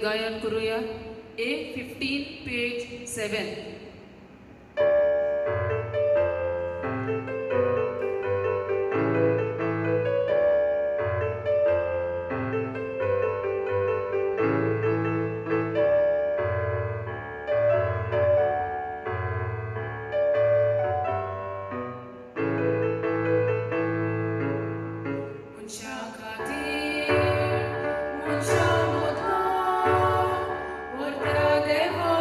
गायन करूया. A 15 page 7. मनशा खातीर मनशा मदलो व्हडल्या देवा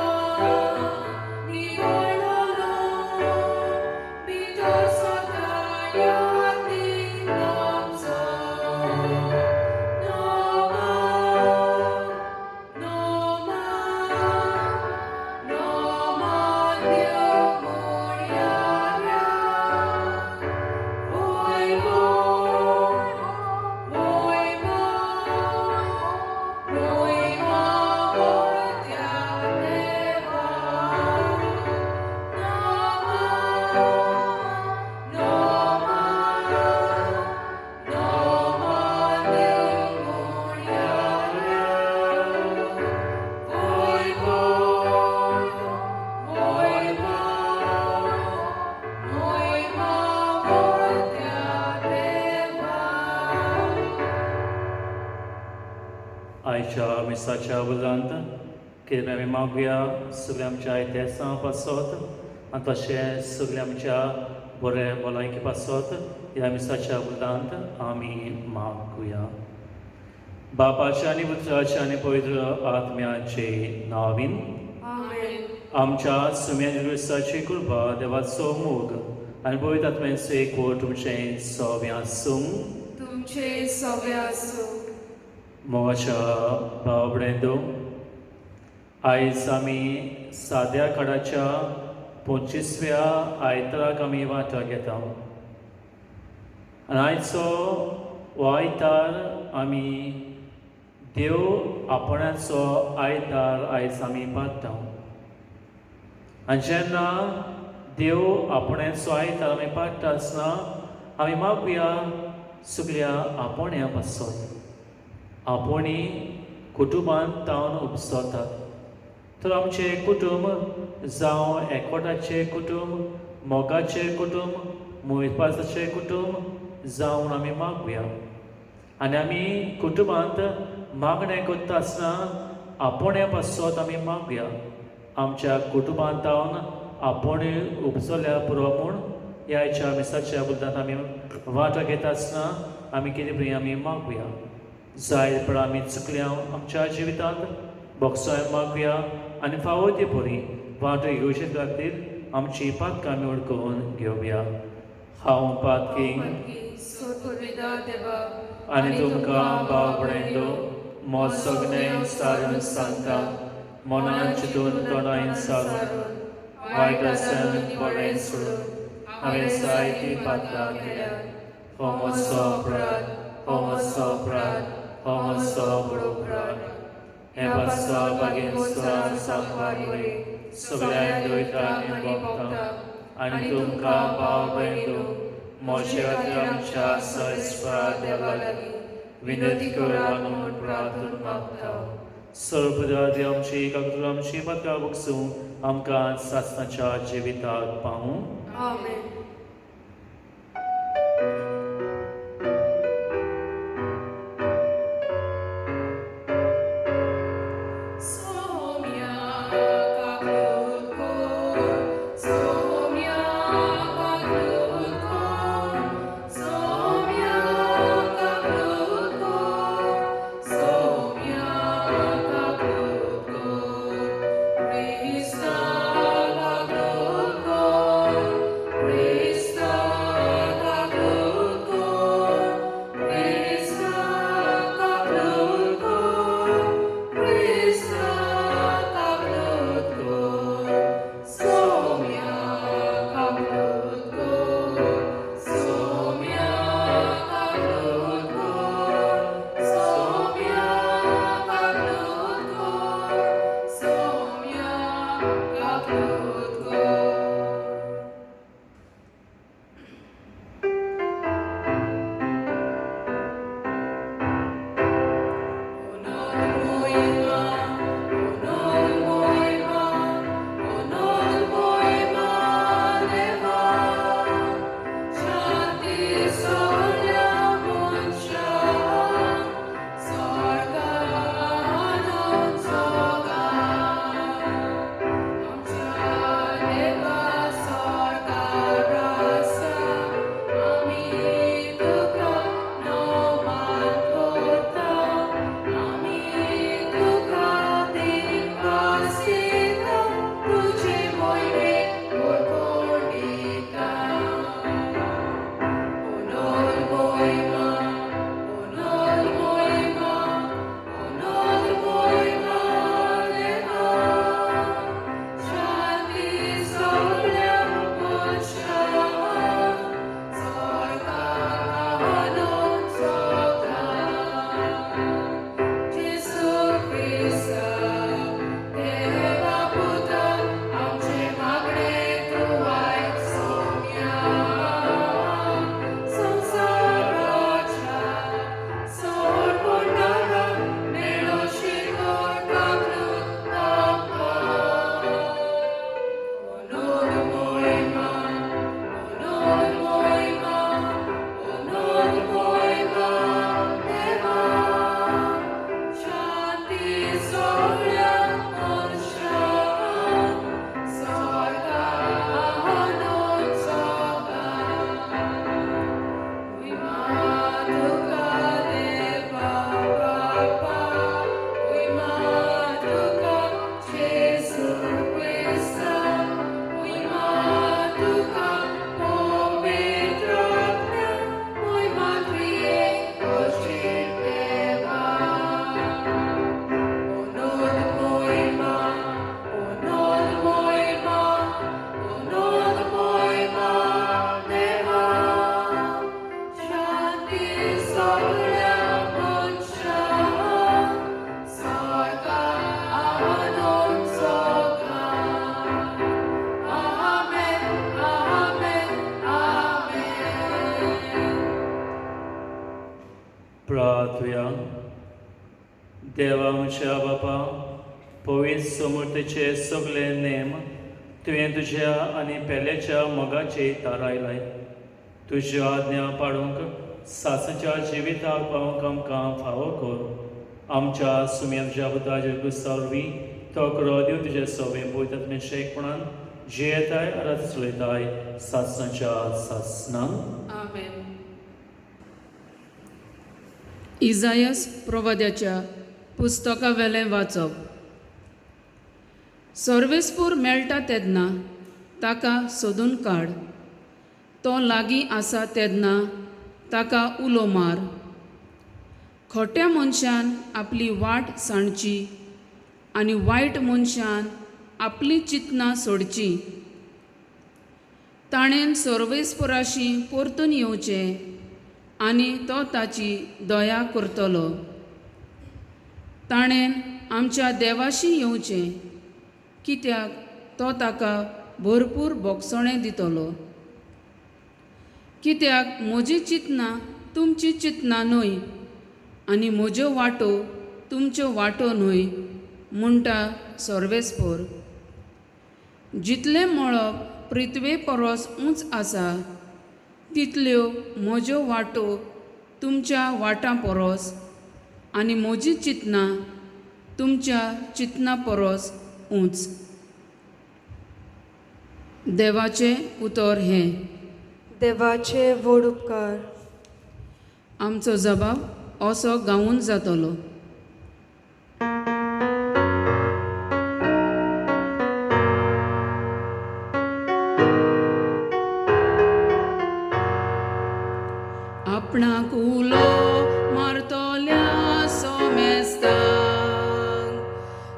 निवळलो भितर सरता यादीन आमचो. नोमा नोमा नोमा देव मोरया. वोय वोय वोय वोय मोयमा व्हडल्या देवा. नोमा नोमा नोमा देव मोरया. वोय वोय वोय वोय मोयमा व्हडल्या देवा. आयच्या मिसाच्या उलांत कितें आमी मागुया सगळ्या आमच्या इतिहासा पासत आनी तशें सगळ्या आमच्या बरें भलायकी पासत ह्या मिसाच्या उलांत आमी मागुया. बापाच्या आनी पुत्राच्या आनी पवित्र आत्म्याचे नांवान. आमेन. आमच्या सुम्या क्रिस्ताची कृपा, देवाचो मोग आनी पवित्र आत्म्याचो एकवट तुमचें सगळें आसूं. तुमचे सगळे आसूं. मोगाच्या भाव भयणींनो, आयज आमी साद्या काळाच्या 25व्या आयताराक आमी वांटो घेता आनी आयचो हो आयतार आमी देव आपणाचो आयतार आयज आमी पाळटा. आनी जेन्ना देव आपणाचो आयतार आमी पाळटा आसतना आमी मागुया सगळ्या आपोवण्या पासत. आपोवणी कुटुंबांत तावन उपसतात, तर आमचें कुटुंब जावं एकवटाचें कुटुंब, मोगाचें कुटुंब, मोयपासाचें कुटुंब जावन आमी मागुया. आनी आमी कुटुंबांत मागणें करता आसतना आपोवण्या पासत आमी मागुया. आमच्या कुटुंबांत तावन आपोवणी उपजल्या पुरो म्हूण ह्या आयच्या मिसाच्या बुलदांत आमी वांटो घेता आसतना आमी कितें पळय आमी मागुया. जाय पण आमी चुकल्या आमच्या जिवितांत बोगसोय मागुया आनी फावो ते परी वांटो घेवचे खातीर आमची पातकां आमी वळखून घेवया. हांव पातकी सोदपुरविदा देवा आनी तुमकां भाव भयणींनो म्हज सगळें सारून सांगता, मनान चिंतून तोंडान सारून, वायट आसन बरें सोडून हांवें जायतीं पातकां केल्यात. हो म्हजो अपराध, हो म्हजो अपराध, हो म्हजो व्हड अपराध. हे पासत बागेन सांगवारी सगळ्या दुयेंतांनी भोगता आनी तुमकां भाव भयणींनो म्हजे खातीर आमच्या सर्वेस्परा देवा लागीं विनंती करात म्हूण प्रार्थना मागता. सर्वपदा देव आमची काकुळ आमची पातकां भोगसूं, आमकां सासणाच्या जिविताक पावूं. आमेन. सोम्या काकूट कर, सोम्या काकूट कर, सोम्या काकूट कर, सोम्या काकूट कर, क्रिस्ता काकूट कर, क्रिस्ता काकूट कर, क्रिस्ता काकूट कर, क्रिस्ता काकूट कर, सोम्या काकूट कर, सोम्या काकूट कर, सोम्या काकूट कर, सोम्या काकूट कर. देवा आमच्या बापा, पवित्र समर्थेचे सगळे नेम तुवें तुज्या आनी पेल्याच्या मोगाचे थारायलाय. तुज्यो आज्ञा पाडूंक सासच्या जिविताक पावोवंक आमकां फावो कर. आमच्या सुम्या तुज्या पुता जेजू क्रिस्ता वरवीं तो करो देव तुजे सवे पवित्र शेकपणान जियेताय आनी चलयताय सासणाच्या सासणांक. आमेन. इजायस प्रवाद्याच्या पुस्तका वेलें वाचप. सर्वेस्पूर मेळटा तेन्ना ताका सोदून काड, तो लागीं आसा तेन्ना ताका उलो मार. खोट्या मनशान आपली वाट सांडची आनी वायट मनशान आपलीं चिंतनां सोडचीं. ताणें सर्वेस्पुराशी परतून येवचें आनी तो ताची दया करतलो. ताणें आमच्या देवाशी येवचें, कित्याक तो ताका भरपूर भोगसणें दितलो. कित्याक म्हजी चिंतनां तुमचीं चिंतनां न्हय आनी म्हज्यो वाटो तुमच्यो वाटो न्हय, म्हणटा सर्वेस्पोर. जितलें मळब पृथ्वे परस उंच आसा तितल्यो म्हज्यो वाटो तुमच्या वाटां परस आनी म्हजी चिंतनां तुमच्या चिंतनां परस उंच. देवाचें उतर हें. देवाचे व्हड उपकार. आमचो जबाब असो गावून जातलो. आपणाक उलो मारतल्या सोमेस्तांक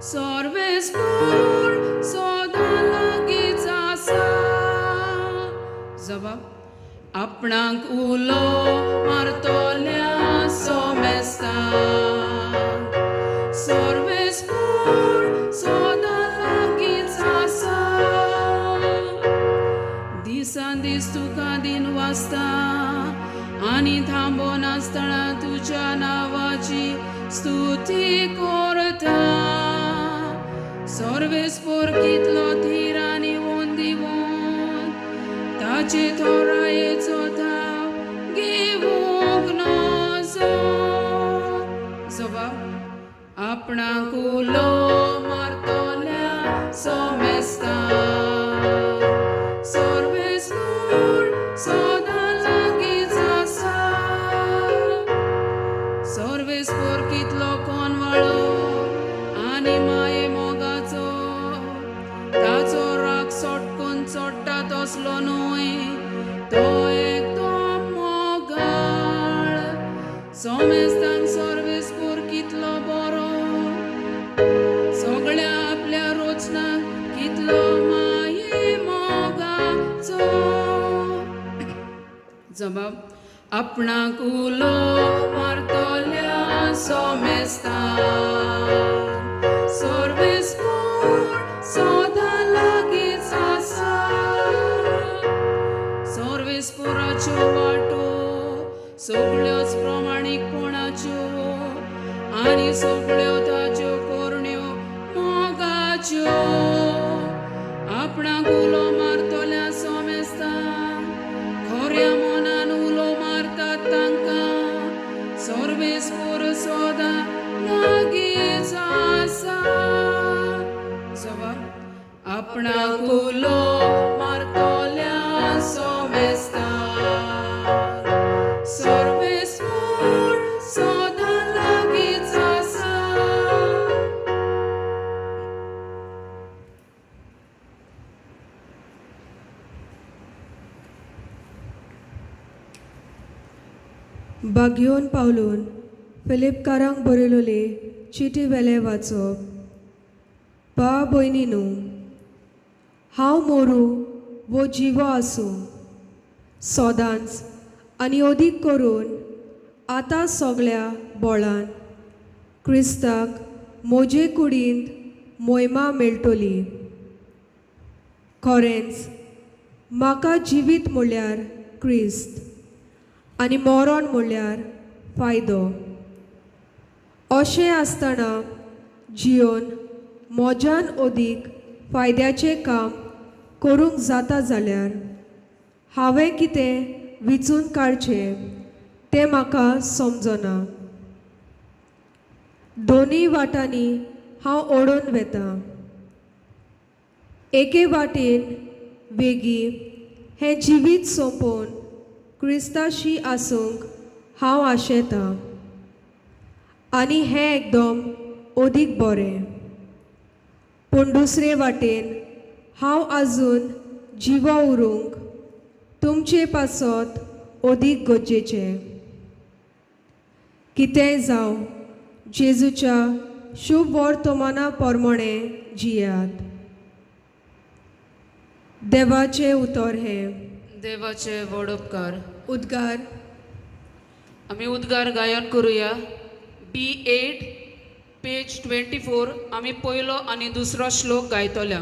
सर्वेस्पूर सदां लागींच आसा. जबाब आपणाक उलो मारतल्या सोमेस्तांक सर्वेस्पूर सदां लागींच आसा. दिसान दीस तुका दिन वाचता आनी थांबो नासतना तुज्या नांवाची स्तुती करता. सर्वेस्पोर कितलो धीर आनी वंदिवंत ताचे थोरायेचो थाव घेवंक नजो. जबाब आपणाक उलो मारतल्या सोमेस्तांक सर्वेस्पूर सदां लागींच आसा. सर्वेस्पोर कितलो कोनवाळो आनी माये मोगाचो, ताचो राग सटकून चोडटा तसलो न्हय, तो एकदम मोगाळ. सोमेस्तांक सर्वेस्पोर कितलो बरो, सगळ्या आपल्या रोचनाक कितलो माये मोगाचो. जबाब आपणाक उलो मारतल्या सोमेस्तांक सर्वेस्पोर सदां लागींच आसा. सर्वेस्पोराच्यो वाटो सगळ्योच प्रमाणीकपणाच्यो आनी सगळ्यो ताच्यो करण्यो मोगाच्यो. आपणाक उलो मारतल्या सोमेस्तांक खऱ्या मनान उलो मारतात तांकां सर्वेस्पोर सदां लागींच आसा. जबाब आपणाक उलो मारतल्या सोमेस्तांक सर्वेस्पोर सदां लागींच आसा. बागयोन पावलून फिलिपकारांक बरयलोले चिटी वेले वाचप. बा भयणीनू, हांव मोरू वो जिवो आसूं सदांच आनी अदीक करून आतां सगळ्या बोळान क्रिस्ताक म्हजे कुडींत मोयमा मेळटली. खरेंच म्हाका जिवीत म्हळ्यार क्रिस्त आनी मरण म्हळ्यार फायदो. अशें आसतना जियोन मोज्यान अदीक फायद्याचें काम करूंक जाता जाल्यार हांवें कितें विचून काडचें तें म्हाका समजना. दोनूय वाटांनी हांव ओडून वेतां. एके वाटेन वेगीं हें जिवीत सोंपोवन क्रिस्ताशी आसूंक हांव आशेतां आनी हें एकदम अदीक बरें. पूण दुसरे वाटेन हांव आजून जिवो उरूंक तुमचे पासत अदीक गरजेचें. कितेंय जावं, जेजूच्या शुभ वर्तमाना प्रमाणें जियात. देवाचें उतर हें. देवाचे व्हड उपकार. उद्गार. आमी उद्गार गायन करुया. B8 page 24. आमी पयलो आनी दुसरो श्लोक गायतल्या.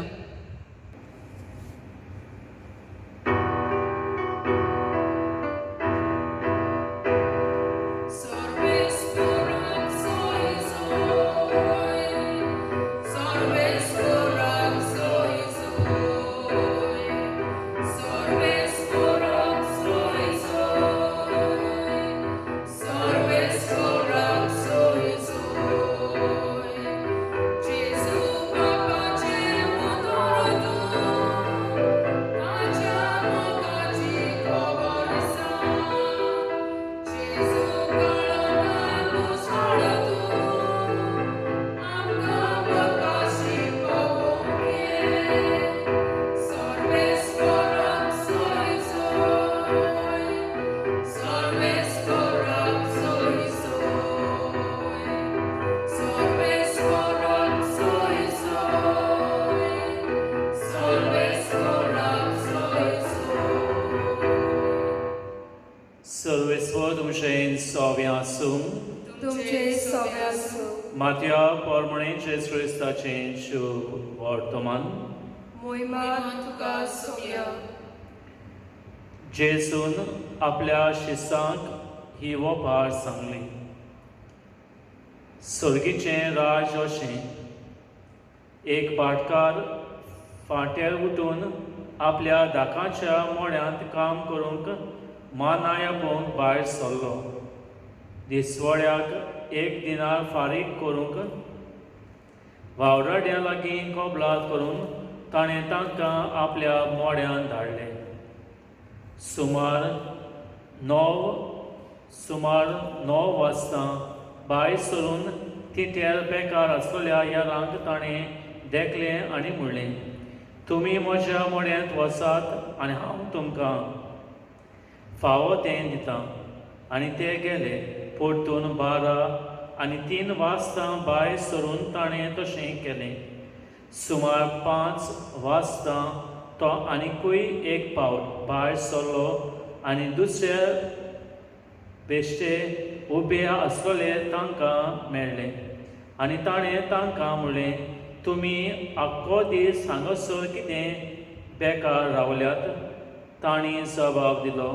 सर्वेस्वर तुमचें सोवें आसूं. तुमचे सोवे आसूं. मात्या पोरमणे जेजू क्रिस्ताचें शुभ वर्तमान. मोहिमा तुका सोम्या. जेजून आपल्या शिसांक ही वपार सांगली. सर्गीचें राज अशें, एक भाटकार फांट्यार उठून आपल्या दाकाच्या मोड्यांत काम करूंक मानाय आपोवंक भायर सरलो. दिसवड्याक एक दिनार फारीक करूंक वावराड्यां लागीं कबलात करून ताणें तांकां आपल्या मोड्यान धाडले. सुमार 9 वाजता भायर सरून तिठ्यार बेकार आसलेल्या हेरांक ताणें देखलें आनी म्हणलें, तुमी म्हज्या मोड्यांत वचात आनी हांव तुमकां फावो तें दितां. आनी ते गेले. परतून 12 आनी 3 वाजता भायर सरून ताणें तशें केलें. सुमार 5 वाजता तो आनिकूय एक पावट भायर सरलो आनी दुसरे बेश्टे उबे आसलेले तांकां मेळ्ळे आनी ताणें तांकां म्हणलें, तुमी आख्खो दीस हांगासर कितें बेकार रावल्यात? तांणी जबाब दिलो,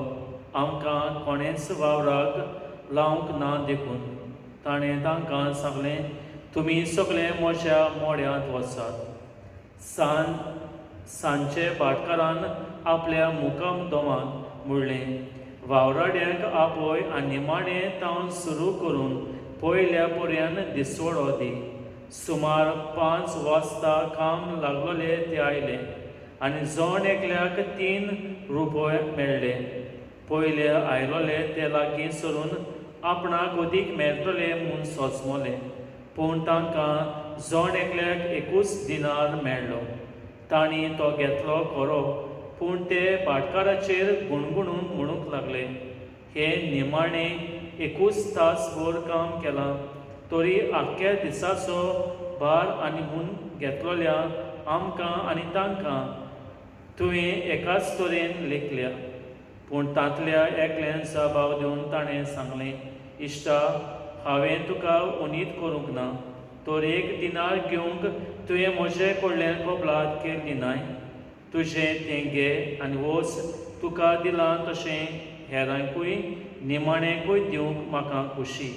आमकां कोणेंच वावराक लावंक ना देखून. ताणें तांकां सांगलें, तुमी सगळे म्हज्या मोड्यांत वचात. सांजचे भाटकारान आपल्या मुकादमाक म्हणलें, वावराड्यांक आपय आनी निमाणें तावन सुरू करून पयल्या पर्यंत दिसवडो दी. सुमार 5 वाजता काम लागलोले ते आयले आनी जण एकल्याक 3 रुपये मेळ्ळे. पयले आयलोले ते लागीं सरून आपणाक अदीक मेळटले म्हूण सोंसमले, पूण तांकां जण एकल्याक एकूच दिनार मेळ्ळो. तांणी तो घेतलो खरो, पूण ते भाटकाराचेर गुणगुणून म्हणूंक लागले, हे निमाणें एकूच तास भर काम केलां तरी आख्ख्या दिसाचो भार आनी म्हूण घेतलोल्या आमकां आनी तांकां तुवें एकाच तरेन लेखल्या. पूण तांतल्या एकल्यान जबाब दिवन ताणें सांगलें, इश्टा, हांवें तुका उनीत करूंक ना, तर एक दिनार घेवंक तुवें म्हजे कडल्यान कबलात केल्ली न्हय? तुजें तें घे आनी वच. तुका दिलां तशें हेरांकूय निमाणेकूय दिवंक म्हाका खोशी.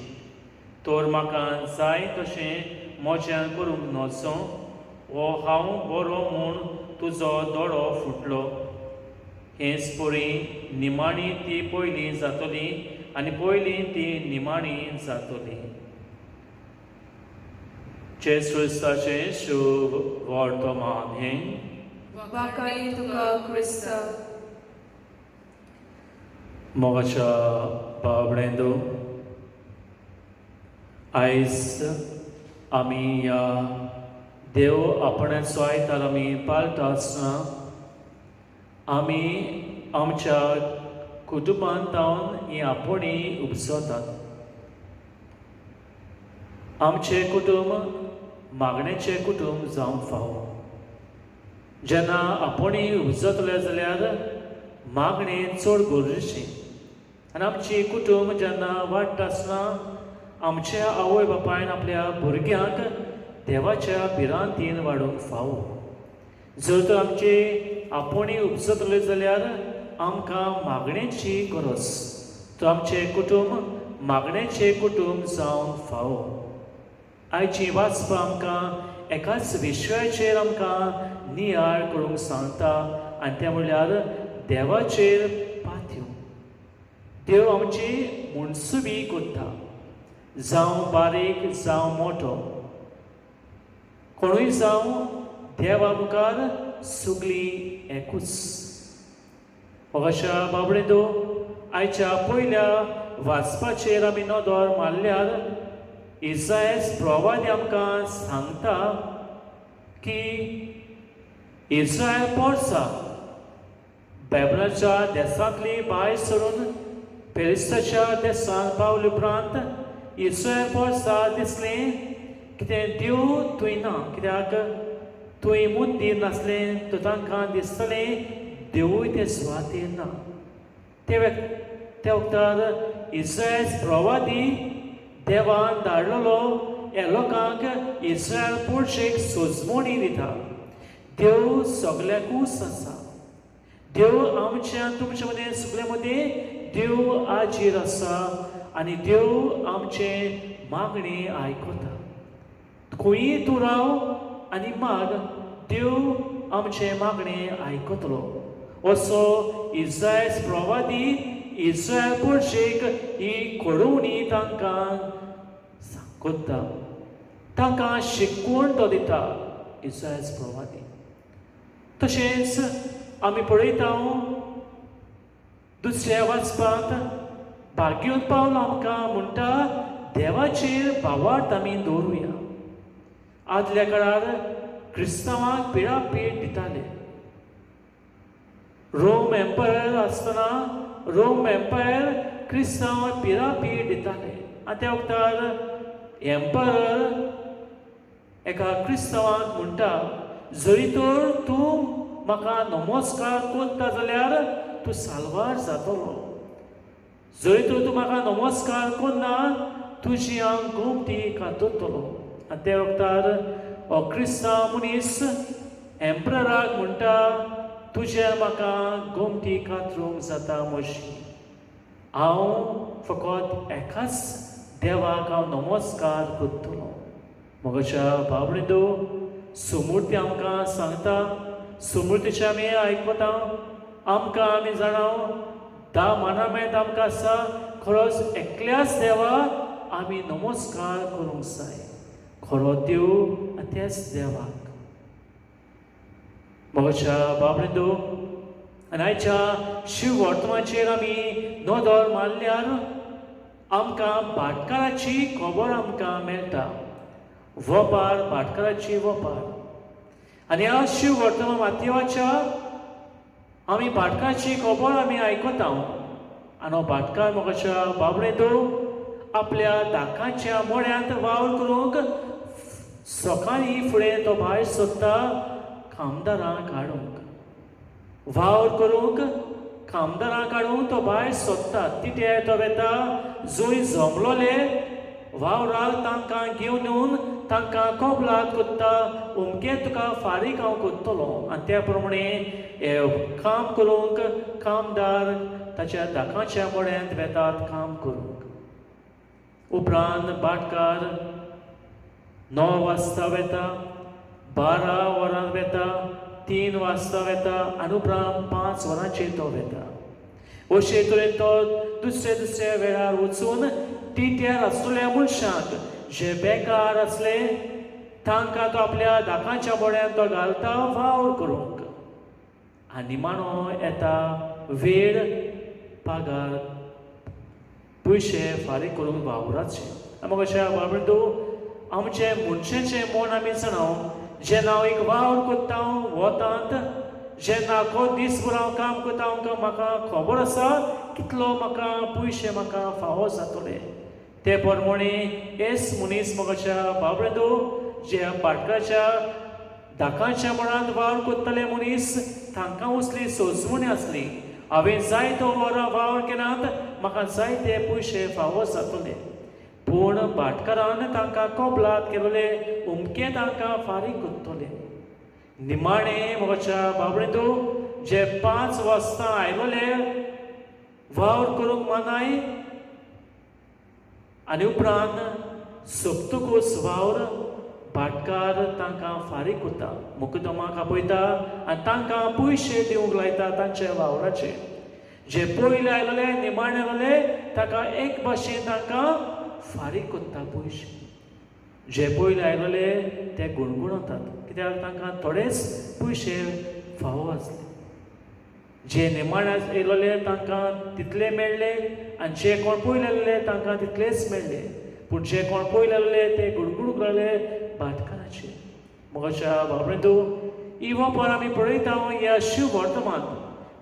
तर म्हाका जाय तशें म्हज्यान करूंक नजो वो हांव बरो म्हूण तुजो दोळो फुटलो. हेच परी निमाणी ती पयली जातली आनी पयली ती निमाणी जातली. जेजू क्रिस्ताचें शुभ वर्तमान हें. वाखाणी तुका क्रिस्ता. मोगाच्या बाबड्यांदो, आयज आमी ह्या देव आपणाचो आयतार आमी पाळटा आसतना आमी आमच्या कुटुंबांत जावन ही आपोवणी उपजतात. आमचें कुटुंब मागणेचें कुटुंब जावंक फावो. जेन्ना आपोवणी उपजतलें जाल्यार मागणें चड गरजेचें. आनी आमची कुटुंब जेन्ना वाडटा आसतना आमच्या आवय बापायन आपल्या भुरग्यांक देवाच्या भिरांतीन वाडोवंक फावो. जर तर आमची आपोवणी उपजतले जाल्यार आमकां मागणेची गरज, तर आमचें कुटुंब मागणेचें कुटुंब जावंक फावो. आयची वाचपां आमकां एकाच विशयाचेर आमकां नियाळ करूंक सांगता आनी तें म्हणल्यार देवाचेर पातयो. देव आमची मुनसुबी करता, जावं बारीक जावं मोटो, कोणूय जावं देवा मुखार सगळीं एकूच. अशा बाबडे, आयच्या पयल्या वाचपाचेर आमी नदर मारल्यार इजायस प्रवादी आमकां सांगता की इस्रायल पोरसा बेबलाच्या देसांतली भायर सरून पेरिस्ताच्या देसांत पावले उपरांत इस्रायल पोरसा दिसलें कितें देव थंय ना, कित्याक थंय मंदीर नासलें तर तांकां दिसतलें देवूय ते सुवातेर ना. ते वखदार इस्रायल प्रवादी देवान धाडलेलो ह्या लोकांक इस्रायल पुळशेक सोजमणी दिता. देव सगल्याकूच आसा, देव आमच्या तुमच्या मदें सगल्या मदें देव आजीर आसा आनी देव आमचें मागणें आयकता. खंयूय तूं राव आनी माग, देव आमचें मागणें आयकतलो. असो इस्रायल प्रवादी इस्रायल पुळशेक ही कळोवणी तांकां सांगता, तांकां शिकवण तो दिता इस्रायल प्रवादी. तशेंच आमी पळयता दुसऱ्या वाचपांत भाग्योन पावलो आमकां म्हणटा देवाचेर भावार्थ आमी दवरुया. आदल्या काळार क्रिस्तांवांक पिळापीळ दिताले. रोम एम्पायर आसतना रोम एम्पायर क्रिस्तांवांक पिळापीळ दिताले आनी त्या वखदार एम्परर एका क्रिस्तांवाक म्हणटा, जरी तर तूं म्हाका नमस्कार करता जाल्यार तूं साल्वार जातलो, जरी तर तूं म्हाका नमस्कार करना तुजी हांव गोमटी कातरतलो. आनी त्या वखदार हो क्रिस्तांव मनीस एम्परराक म्हणटा, तुजें म्हाका गोमटी कातरूंक जाता म्हजी, हांव फकत एकाच देवाक हांव नमस्कार करतलो. म्हज्या बाबडो सुमूर्ती आमकां सांगता, सुमूर्तीचें आमी आयकता, आमकां आमी जाणा धा मानामेत आमकां आसा खरोच एकल्याच देवा आमी नमस्कार करूंक जाय, खरो देव आनी त्याच देवाक. म्हज्या बाबडो आनी आयच्या शिव वर्तमाचेर आमी नदर मारल्यार आमकां भाटकाराची खबर आमकां मेळटा, वपार भाटकाराची वपार. आनी ह्या शिव वर्तमान मातयेच्या आमी भाटकाराची खबर आमी आयकता आनी हो भाटकार म्हज्या बाबडे तो आपल्या दाकाच्या मोड्यांत वावर करूंक सकाळीं फुडें तो भायर सोदता कामदारांक हाडूंक, वावर करूंक कामदारांक हाडूंक तो भायर सोदता. तिटे तो वेता जंय जमलोले वावराक तांकां घेवन येवन तांकां कबलात करता, अमकें तुका फारीक हांव करतलो. आनी त्या प्रमाणे काम करूंक कामदार ताच्या दाकाच्या मोड्यांत वेतात काम करूंक. उपरांत भाटकार 9 वाजता वेता, 12 वरां वेता, 3 वाजता वेता आनी उपरांत 5 वरांचेर तो वेता. अशे तरेन तो दुसरे दुसऱ्या वेळार वचून तिट्यार आसलेल्या मनशांक जे बेकार आसले तांकां तो आपल्या दाकांच्या बोड्यान तो घालता वावर करूंक. आनी निमाणो येता वेळ पागार पयशे फारीक करूंक वावराचे. आनी अशें बाबडो आमचें मनशाचें मन आमी जाणा, जेन्ना हांव एक वावर करता वतांत, जेन्ना आखो दीसभर हांव काम करता, म्हाका खबर आसा कितलो म्हाका पयशे म्हाका फावो जातले. ते प्रमाणे एस मनीस म्हज्या बाबडो जे भाटकाच्या दाकांच्या मळांत वावर करतले मनीस तांकां असली सोजवणी आसली, हांवें जायतो वरां वावर केलात, म्हाका जायते पयशे फावो जातले. पूण भाटकारान तांकां कबलात केलोले अमकें तांकां फारीक करतले. निमाणें म्हज्या बाबडो जे 5 वाजता आयलोले वावर करूंक मानाय आनी उपरांत सोंपतकूच वावर भाटकार तांकां फारीक करता, मुकदमाक आपयता आनी तांकां पयशे दिवंक लायता तांच्या वावराचे. जे पयले आयलोले निमाणे आयलोले ताका एक भाशेन तांकां फारीक करता पयशे. जे पयले आयलोले ते गुणगुणतात कित्याक तांकां थोडेच पयशे फावो आसले. जे निमाणे आयलोले तांकां तितले मेळ्ळे आनी जे कोण पयले आयलोले तांकां तितलेच मेळ्ळे. पूण जे कोण पयले आयलोले ते गुणगुणूंक लागले भाटकाराचे. म्हज्या बाबडो ही वोपार आमी पळयता ह्या शिव वर्तमान,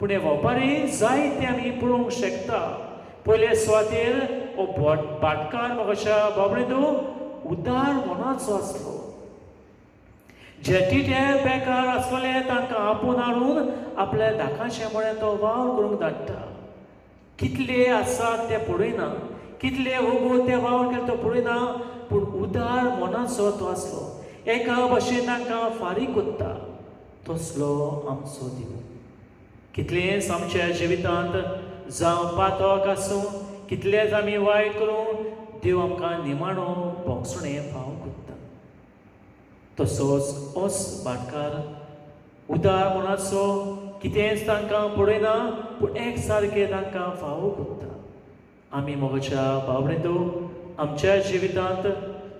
पूण हे वोपारी जायते आमी पळोवंक शकता. पयले सुवातेर हो भाटकार म्हज्या बाबडो उदार मनाचो आसलो. जे टिटे बेकार आसलेले तांकां आपोवन हाडून आपल्या दाकाचे म्हळ्यार तो वावर करूंक धाडटा. कितले आसात ते पळयना, कितले वगो ते वावर केले तो पळयना, पूण उदार मनाचो तो आसलो. एका भाशेन तांकां फारीक करता तसलो आमचो देव. कितलेंच आमच्या जिवितांत जावं पातक आसूं, कितलेंच आमी वायट करूं, देव आमकां निमाणो बोगसणें फाव करता. तसोच ओस भाटकार उदार मनाचो, कितेंच तांकां पळयना पूण एक सारकें तांकां फावो करता. आमी मोगाच्या बाबडेंतू आमच्या जिवितांत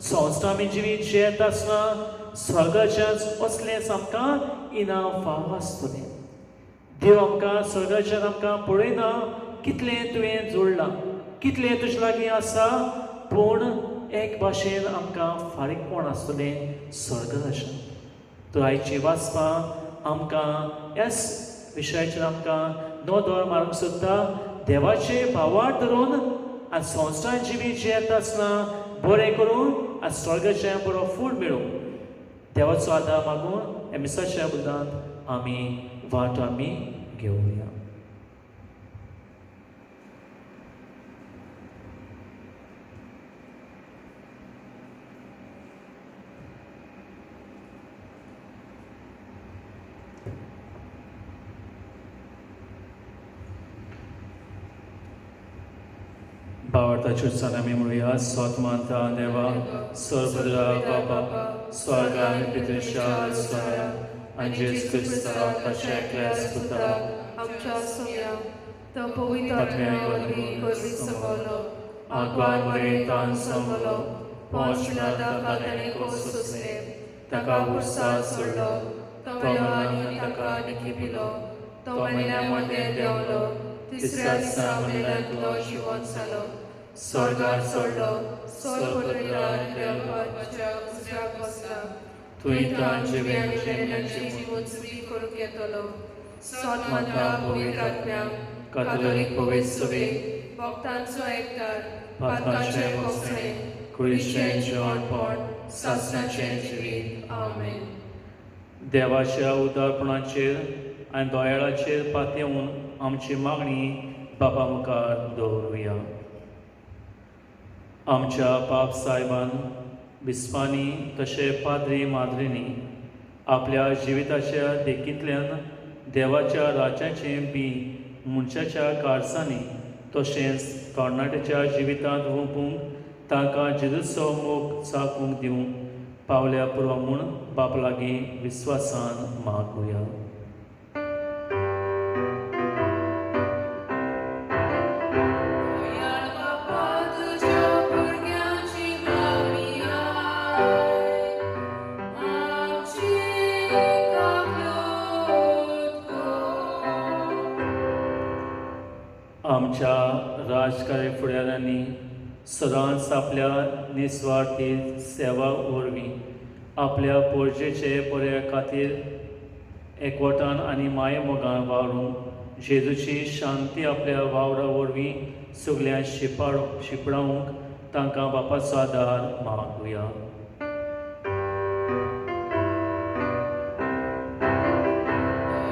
संस्था आमी जिवीत जियेत आसतना स्वर्गाच्याच असलेंच आमकां इनाम फावो आसतलें. देव आमकां स्वर्गाच्यान आमकां पळयना कितलें तुवें जोडलां, कितलें तुजे लागीं आसा, पूण एक भाशेन आमकां फारीकपण आसतलें स्वर्गराज्यांत. तर आयची वाचपां आमकां ह्याच विशयाचेर आमकां नदर मारूंक सोदता. देवाचे भावार्थ धरून आनी संवसार जिवीत जियेता आसतना बरें करून आनी स्वर्गाचें बरो फूल मेळूं देवाचो आदार मागून ह्या मिसाच्या बुद्दांत आमी वाट आमी घेवया. भावार्थाच्यो आमी म्हणुया. स्वत मानता देवा सर्वदा बाबा स्वर्गा आनी पितृशा स्वारा आनी जेजू क्रिस्ता ताच्या एकल्याच पुता आमच्या सोम्या तो पवित्र आत्म्या वरवीं संवलो, आग्वान मरेतान संवलो, पोंच पिलाताक ताणें खोस सोंसले, ताका उरसाक सोडलो, तो मेलो आनी ताका निखिपिलो, तो मेल्या मदें देंवलो, तिसऱ्या दिसा मेल्ल्यांतलो जिवंत जालो, स्वर्गार चडलो, स्वर्गपुत्रा देवाच्या उजव्याक बसला, थंय तांचे मेल्ल्यांची जिवंत करूंक येतलो. सोत माता पवित्र आत्म्या कातोलीक पवित्र सभेक, भक्तांचो एकदार, पातकांचें भोगसणें, कुडीचें जिवणपण, सासणाचें जिवीत. आमेन. देवाच्या उदारपणाचेर आनी दोयाळाचेर पातयेवन आमची मागणी बापा मुखार दवरुया. आमच्या पाप सायबान बिस्पांनी तशें पाद्री माद्रींनी आपल्या जिविताच्या देखींतल्यान देवाच्या राज्याचें बी मनशाच्या काळजांनी तशेंच तरणाट्याच्या जिवितांत वोंपूंक तांकां जेजूचो मोग चाकूंक दिवंक पावल्या पुरो म्हूण बाप लागीं विस्वासान मागुया. दयाळ बापा तुज्या भुरग्यांची मागणी आयक, आमची काकलूत कर. आमच्या राजकार्य फुडाऱ्यांनी सदांच आपल्या निस्वार्थी सेवा वरवीं आपल्या पोरजेचे बऱ्या खातीर एकवटान आनी मायेमोगान वावरूंक जेजूची शांती आपल्या वावरा वरवीं सगळ्यांक शिंपडावंक तांकां बापाचो आदार मागुया.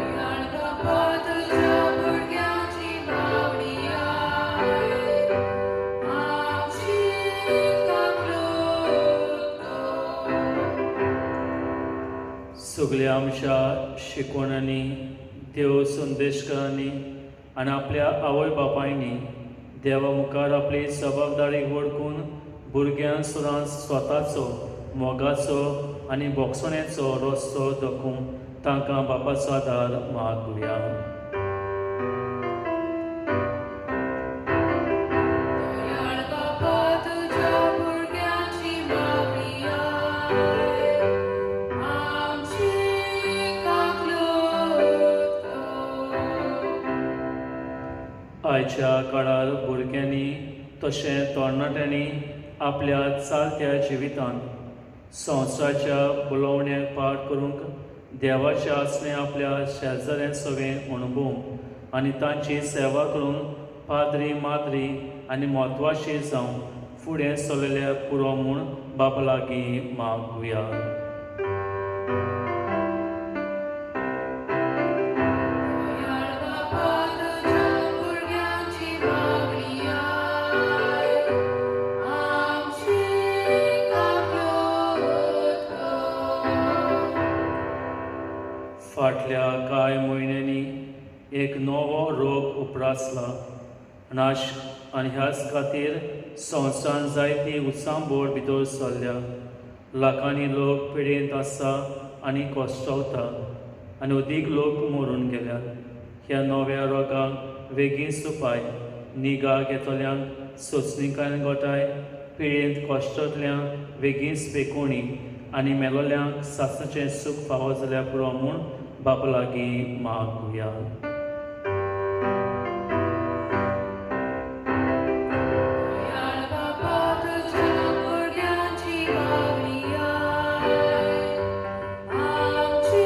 दयाळ बापा तुज्या भुरग्यांची मागणी आयक, आमची काकलूत कर. सगल्या आमच्या शिकवणांनी देव संदेशकारांनी आनी आपल्या आवय बापायनी देवा मुखार आपली जबाबदारी वळखून भुरग्यांक सदांच स्वताचो मोगाचो आनी भोगसण्याचो रस्तो दाखोवंक तांकां बापाचो आदार मागुया. दयाळ बापा तुज्या भुरग्यांची मागणी आयक, आमची काकलूत कर. आयच्या काळार भुरग्यांनी तशें तरणाट्यांनी आपल्या चालत्या जिवितांत संवसाराच्या बोलोवण्याक पार करूंक देवाचें आसणें आपल्या शेजाऱ्यां सवें अणभवूंक आनी तांची सेवा करून पाद्री माद्री आनी म्हत्वाची जावं फुडें सरलेल्या पुरो म्हूण बापा लागीं मागुया. दयाळ बापा तुज्या भुरग्यांची मागणी आयक, आमची काकलूत कर. फाटल्या कांय म्हयन्यांनी एक नवो रोग उप्रासला आनी ह्याच खातीर संवसारांत जायती उचांबळ भितर सरल्या. लाखांनी लोक पिडेंत आसा आनी कश्टवता आनी अदीक लोक मरून गेल्यात. ह्या नव्या रोगाक वेगींच उपाय निगा घेतल्यांक सोंसणीकायेन घोटाय पिडेंत कश्टतल्यांक वेगींच बेकोणी आनी मेलोल्यांक सासणाचें सूख फावो जाल्यार पुरो म्हूण बापा लागीं मागुया. दयाळ बापा तुज्या भुरग्यांची मागणी आयक, आमची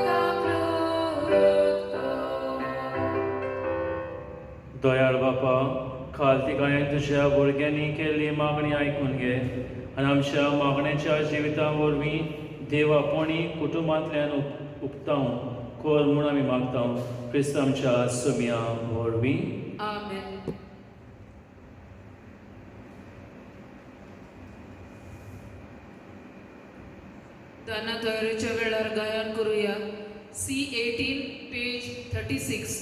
काकलूत कर. दयाळ बापा खालती काळान तुज्या भुरग्यांनी केल्ली मागणी आयकून घे आनी आमच्या मागण्याच्या जिविता वरवीं देव आपोवणी कुटुंबांतल्यान उक्तावं कर म्हूण आमी मागता क्रिस्त आमच्या सोम्या वरवीं. आमेन. दाना तयारीच्या वेळार गायन करूया. C 18 page 36.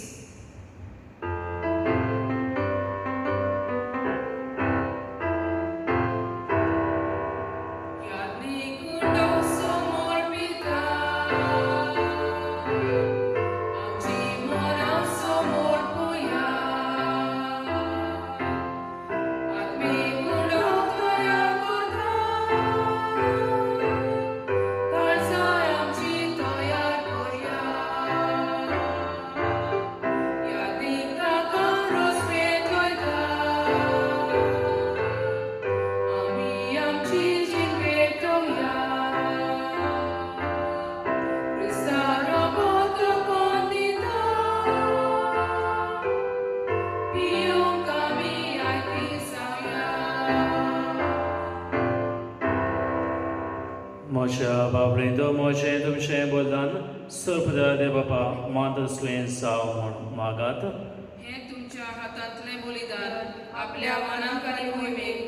म्हज्या बाबरेंदो म्हजें तुमचें बलिदान सर्पदया देव बापा मान तसलें जावं म्हूण मागात. हे तुमच्या हातांतलें बलिदान आपल्या मनाक आनी मोहिमेक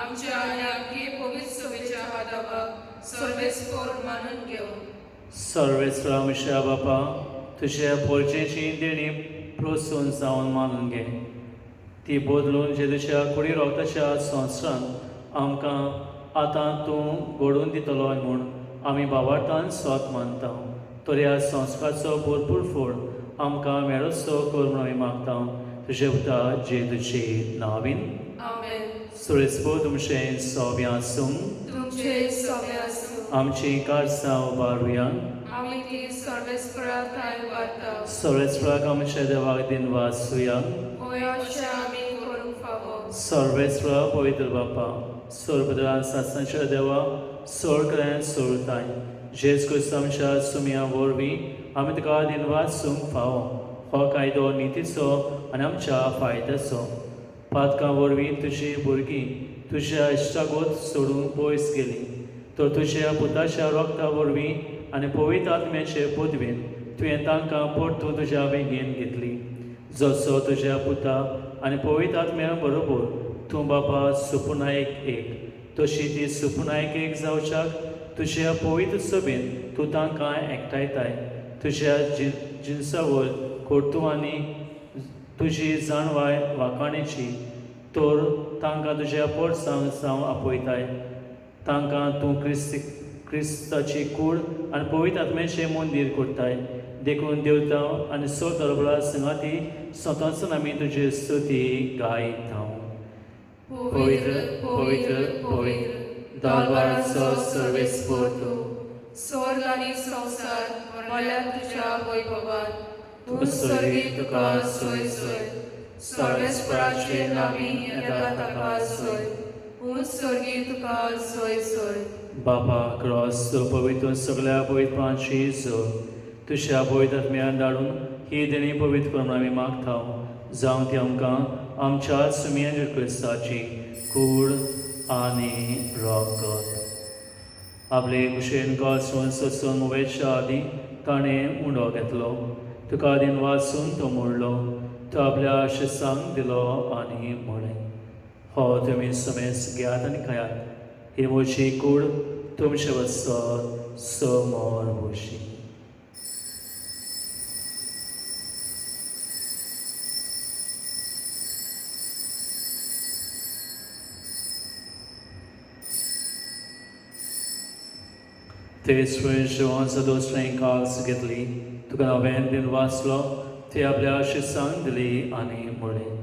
आमच्या आनी आमगे पवित्र सभेच्या हाताबाक सर्वेस्पोर मानून घेवं. सर्वेस्परा म्हज्या बापा तुज्या पोरचेची देणी प्रोत्सून जावन मानून घे. ती बदलून जेजूच्या कुडी रोगताच्या संवसारान आमकां आतां तूं घडोवन दितलो म्हूण आमी बाबार्थान सोत मानता. तर ह्या संस्काराचो भरपूर फळ आमकां मेळचो कर म्हूण आमी मागता तुजे पुता जेजूचे नांवीन. आमेन. सुरेसपो तुमचें सोब्यां आसूं. तुमचे सोबे आसूं. आमचीं कारसां उबारुया. आमी ती सर्वेस्परा थाय उबारता. सर्वेस्पराक आमच्या देवाक दिन वाचुया. होय, अशें आमी करूंक फावो. सर्वेस्परा, पवित्र बापा, सर्वपदरान सासणाच्या देवा, सोड कल्याण सोडताय जेज क्रिस्त आमच्या सुमया वरवीं आमी तुका दिनवास सूंक फावो. हो कायदो नितीचो आनी आमच्या फायद्याचो. पातकां वरवीं तुजी भुरगीं तुज्या इश्टागोत सोडून पयस गेली, तर तुज्या पुताच्या रोगता वरवीं आनी पवित्र आत्म्याचे पदवेन तुवें तांकां परतून तुज्या बेगीन घेतली. जसो तुज्या पुता आनी पवित्र आत्म्या बरोबर तूं बापा सुपुनायक एक, तशी ती सुपुनायक एक जावच्याक तुज्या पवित्र सभेन तूं तांकां एकठांयताय. तुज्या जिनसावर कर्तुवांनी तुजी जाणवाय वाखाणेची, तर तांकां तुज्या पोरसांक जावं आपयताय. तांकां तूं क्रिस्ताची कूड आनी पवित्र आत्म्याचें मंदीर करताय. देखून देवता आनी स दरबरा संगाती स्वतासून आमी तुजी स्तुती गायता. पवित्र, पवित्र, पवित्र, दरबाराचो सर्वेस्पोर तूं. स्वर्ग आनी संवसार भरल्यात तुज्या वैभवान. तूं स्वर्गी तुका सोय सोय. सर्वेस्पराचे नावी येता ताका सोय. तूं स्वर्गी तुका सोय सोय. बाबा क्रॉस पवित्र सगळ्या पवित्रपणाची जो तुज्या पवित्र आत्म्यान धाडून ही देणी पवित्र करून आमी मागता, जावं ती आमकां आमच्या सुमया क्रिस्ताची कूड आनी रगत. आपले कुशेन कॉसून सोसून वयच्या आदीं ताणें उंडो घेतलो, तुका आदीन वाचून तो मोडलो, तो आपल्या शिसांक दिलो आनी म्हळें, हो तुमी समेस घेयात आनी खायात, ही म्हजी कूड तुमचे वचत समोर भोशी. तेच जेवणाचो दुसरें कास घेतली, तुका नव्यान दिन वाचलो, ते आपल्या शिसांक दिली आनी म्हळें,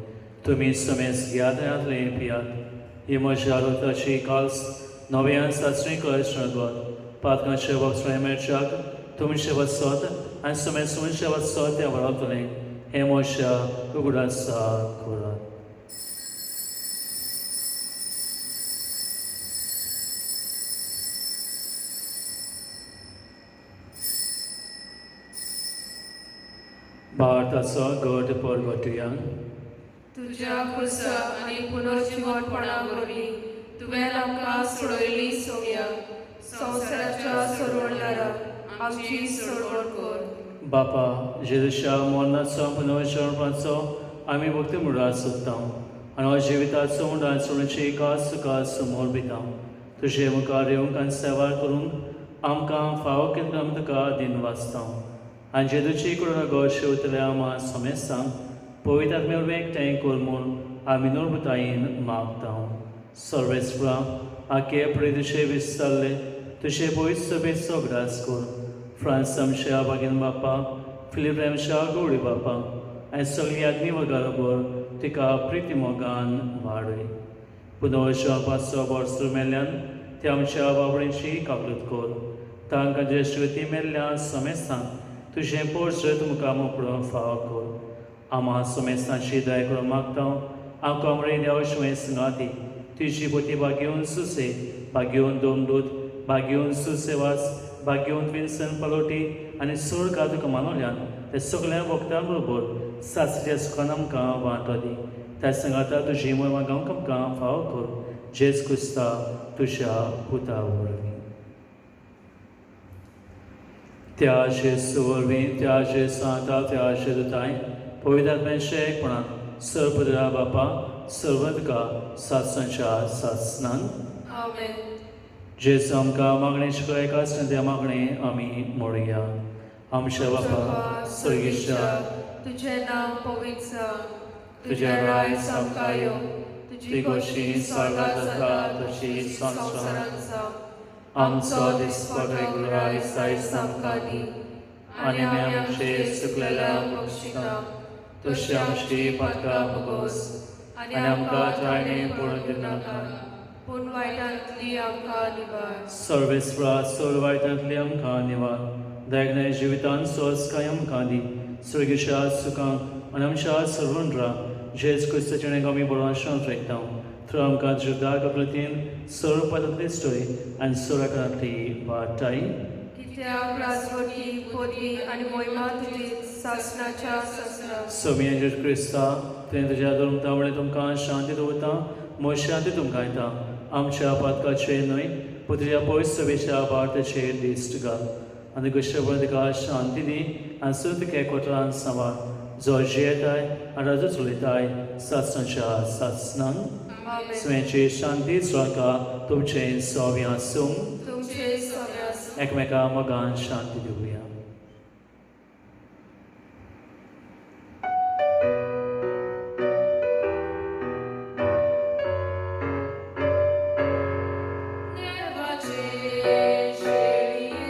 तुमी समेस घेयात आनी पियात, ही म्हज्या रोताची काल्स नव्यान सासरी कळगत पातकांचे वस्त्र मेळच्याक तुमचे वचत आनी समेस तुमचे वचत तें वळवतलें. हें म्हज्या उगडासा करात. भारताचो गट परगटुया. तुज्या खुर्सा आनी पुनर्जिवनपणा वरवीं तुवें आमकां सोडयली सोम्या. संवसाराच्या सोडवणदारा, आमची सोडवण कर. बापा, जेजूच्या मरणाचो पुनर्जन्माचो आमी भक्ती मुडार सोदता आनी हो जिविताचो मुडार सोडची खास तुका समोर दिता. तुजे मुखार येवंक आनी सेवा करूंक आमकां फावो केल्लो आमी तुका दिन वाचता. आनी जेजूची करून गो शेवतल्या आमा समेस्तांक पवित्र आत्म्या वरवीं एकठांय कर म्हूण आमी नर्मतायेन मागता. सर्वेस्परा, आखे पळय तुजे विसरले तुजे पवित्र सभेचो ग्रास कर. फ्रांस आमच्या बागेन बापा, फिलीप आमच्या गौडी बापा आनी सगळी आदमी बरोबर तिका प्रिती मोगान वाडय. पुनर्जन्माचो वर्स मेल्ल्यान ते आमच्या बाबडींची काकलूत कर. तांकां ज्येश्ठती मेल्ल्या समेस्तांक तुजें पोरजत मुखार मोपडून फावो कर. आमा समेस्तांची दया करून मागता. आमकां मरे देव शिवाय संगाती तुजी पोती भाग्योवन सुसे, भाग्योवन दोमदूत, भाग्योवन सुसेवास, भाग्योवन विन्सन पलोटी आनी सोड का तुका मानवल्यान ते सगळ्या भक्तां बरोबर सासऱ्या सुखान आमकां वांटो दी. त्या सांगाता तुजी मोहिमा गावंक आमकां फावो कर, जेज क्रिस्ता तुज्या पुता वरवीं. त्या जेजू वरवीं, त्या जेजू सांता, त्या जेजूताय पवित्र आत्म्याच्या एकपणान सर्वपदरा बापा सर्व तुका सातसांच्या सासनान. आमेन. जेजू आमकां मागणें शिकयलें एका त्या मागणें आमी म्हणुया. आमच्या बापा स्वर्गीच्या, तुझें नांव पवित्र जावं, तुजें राज आमकां येवं, तुजी खोशी स्वर्गात जाता तशी संवसारांत जावं. आमचो दिसपटो रायस आयज आमकां दी आनी आमी आमचे चुकलेल्या बक्षिता तशी आमची पातकां भोगोस आनी आमकां त्रायणे पडून दिनाका पूण वायटांतली आमकां निवार. सर्वेस्परा सर्व वायटांतली आमकां निवार, दैगने जिवितान सोस काय आमकां दी, स्वर्गीच्या सुखांक आनी आमच्या सर्वंड्रा जेज क्रिस्ताचें आमी बरो शांत रायता, थ्रू आमकां जिवदार ककृतीन सर्व पदांतली स्टोरी आनी सोराकांतली वाटाय. कित्याक राजवटी, पदवी आनी मोहिमा तुजी सासणाच्या सासणाक. सोमिया जेजू क्रिस्ता, तुवें तुज्या धर्मता म्हणलें तुमकां शांती दवरता, म्हज शांती तुमकां येता, आमच्या पातकाचेर न्हय पूण तुज्या पयस सभेच्या भारताचेर दिश्ट घाल आनी गुश्टपण तुका शांती दी आनी सुद्द एकवटान सांबाळ, जो जियेताय आनी राजू चलयताय सासणाच्या सासणांक. आमेन. सुयेची शांती स्वाका तुमचें सोव्या आसूं. तुमचे सगळे आसूं. एकमेका मोगान शांती दिवया. देवाचे शेळये,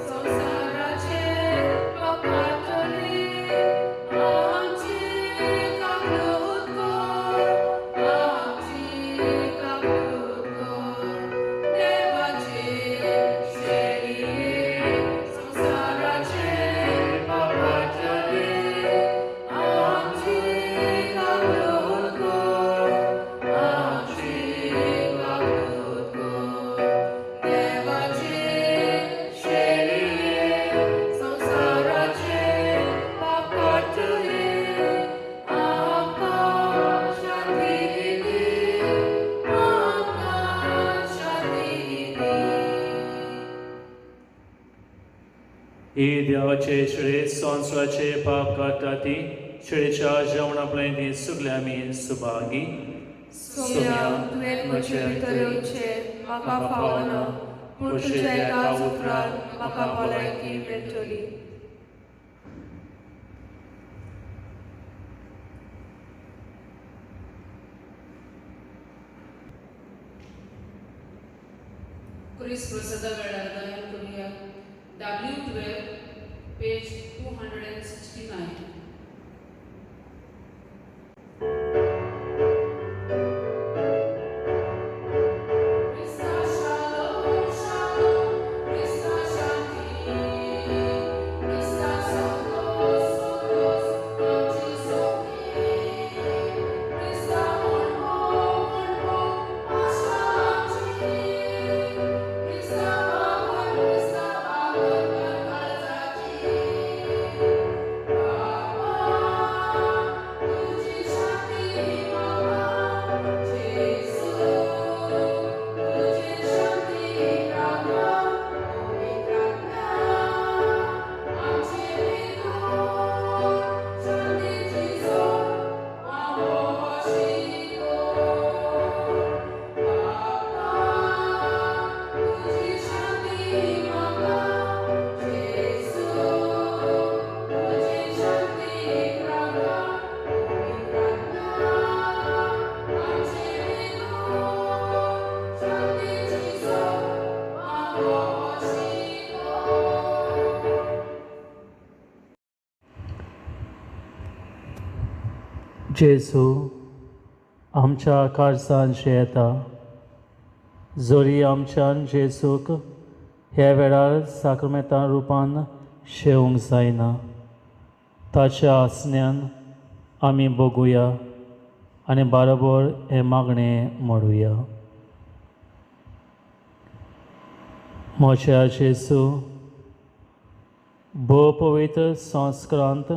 संवसाराचे पाप काडटले, आमची काकूळ कर, आमची काकूळ कर. देवाचे शेळये, संवसाराचे पाप काडटले, आमची काकूळ कर, आमची काकूळ कर. देवाचे शेळये, संवसाराचे पाप काडटले, आमकां शांती दी, आमकां शांती दी. ही देवाचे शेळे संवसाराचे पाप काडटा ती शेळेच्या जेवणा पळय ती सगळे आमी सुभागी. सोम्या, तुवें म्हजे भितर येवचें म्हाका फावना, पूण तुज्या एका उतरान म्हाका भलायकी मेळटली. क्रिस प्रसादा वेळार गायन करुया W 12, page 269. Krista shalom shalom, Krista shanti, Krista santos santos, आमची सोबती, Krista म्हणपो म्हणपो, आशा आमची, Krista बाबर Krista बाबर काळजाची, बाबा तुझी शांती बाबा, जेजू तुझी शांती प्रभा, पवित्र आत्म्या आमचे भितर शांतीची जोड वाहो शिकोर. बाबा तुझी शांती बाबा, जेजू तुझी शांती प्रभा, पवित्र आत्म्या आमचे भितर शांतीची जोड वाहो शिकोर. जेजू आमच्या काळजान येता, जरी आमच्यान जेजूक ह्या वेळार साक्रमेंता रुपान शेवंक जायना, ताच्या आसण्यान आमी बघुया आनी बाराबर हें मागणें म्हणुया. म्हज्या जेजू, भोव पवित्र संस्कारांत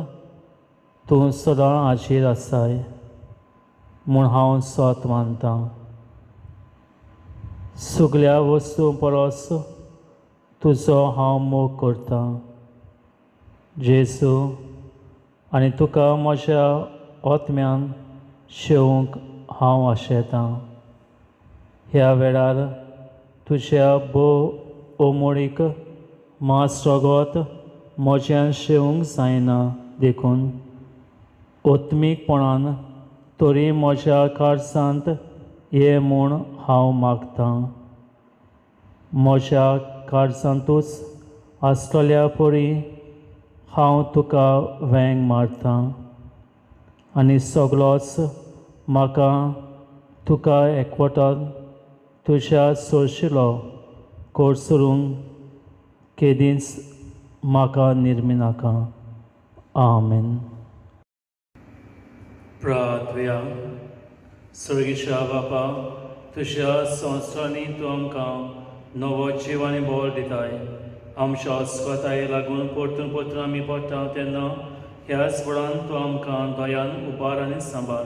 तूं सदां हाजीर आसाय म्हूण हांव सत मानतां. सगल्या वस्तूं परस तुजो हांव मोग करतां जेजू, आनी तुका म्हज्या आत्म्यान शेवंक हांव आशेतां. ह्या वेळार तुज्या भोव अमोळीक मांस रगत म्हज्यान शेवंक जायना, देखून आत्मीकपणान तरी म्हज्या काळजांत ये म्हूण हांव मागतां. म्हज्या काळजांतूच आसतल्या परी हांव तुका वेंग मारतां आनी सगलोच म्हाका तुका एकवटान तुज्या सोरशिलो कोर्सरूंक केदींच म्हाका निर्मिनाका. आमेन. प्रार्थया. स्वर्गीच्या बापा, तुज्या संवसारांनी तूं आमकां नवो जीव आनी बळ दिताय. आमच्या अस्वस्थाये लागून परतून परतून आमी पडटा तेन्ना ह्याच बळान तूं आमकां दयान उबार आनी सांबाळ.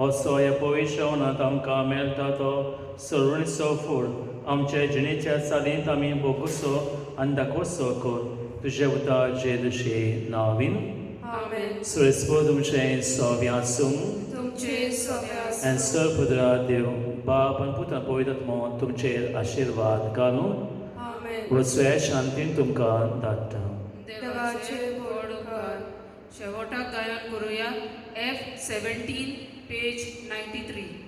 असो ह्या पवित्र जेवणांत आमकां मेळटा तो सरुणीचो फूड आमचे जिणेच्या चालींत आमी भोगोसो आनी दाखोवचो कर, तुजे पुता जेजूचे नांवीन. आमेन. सुरेस्पो तुमचें सोबें आसूं. तुमचे सगळे आसूं. आनी सर्वपुत्रा देव बाप आनी पुता पवित्र आत्मो तुमचेर आशिर्वाद घालूं. आमेन. वचूया शांतीन तुमकां धाडटा. देवाचे व्हड उपकार. शेवटाक गायन करुया F 17 page 93.